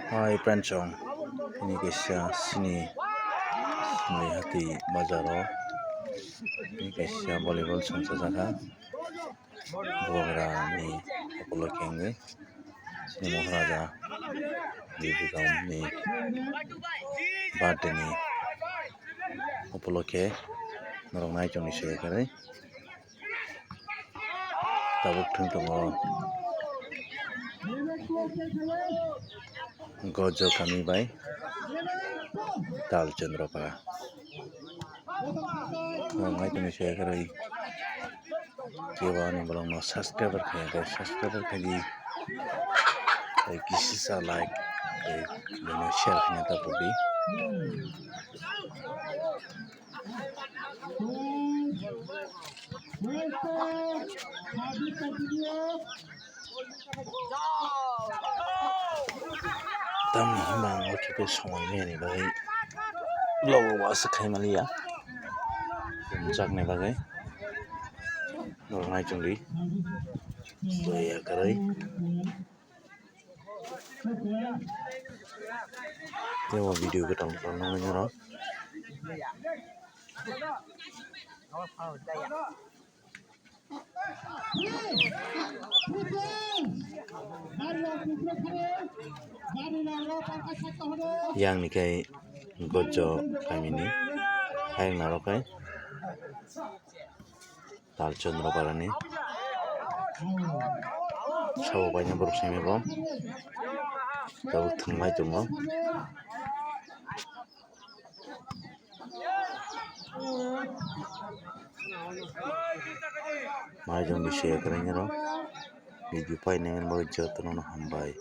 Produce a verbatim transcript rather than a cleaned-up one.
Hai pranchong, ini kaisa sini, sini hati bazaro, ini kaisa volleyball songchajak kha. Bubagra ni upolokhe wngwi chini Maharaja Bibikam ni birthday ni upolokhe norok naichomni se kwrwi tabuk thwng tongo. Gojo kami bai Tal Chandra para. Ang hai tini share kharwi. Kebo ani bolong no subscriber khaiyang khe subscriber khaidi. Tei kisi sa like tei bini share khaina ta pudi. Tamni hwnba ang o khe somoi mani bagwi vlog o aswk khai maliya. Jakni bagwi norok naichomdi doya kwrwi. Tei o video kwtal kwtal nugwi norok. Yang ni khe Gojo kamini ayang narok khe Tal Chandra parani sabo paina borok simi bo tabuk thwng lai tongo. Mai jong bisi kwrwngwi rw video painani bagwi jotono hambai.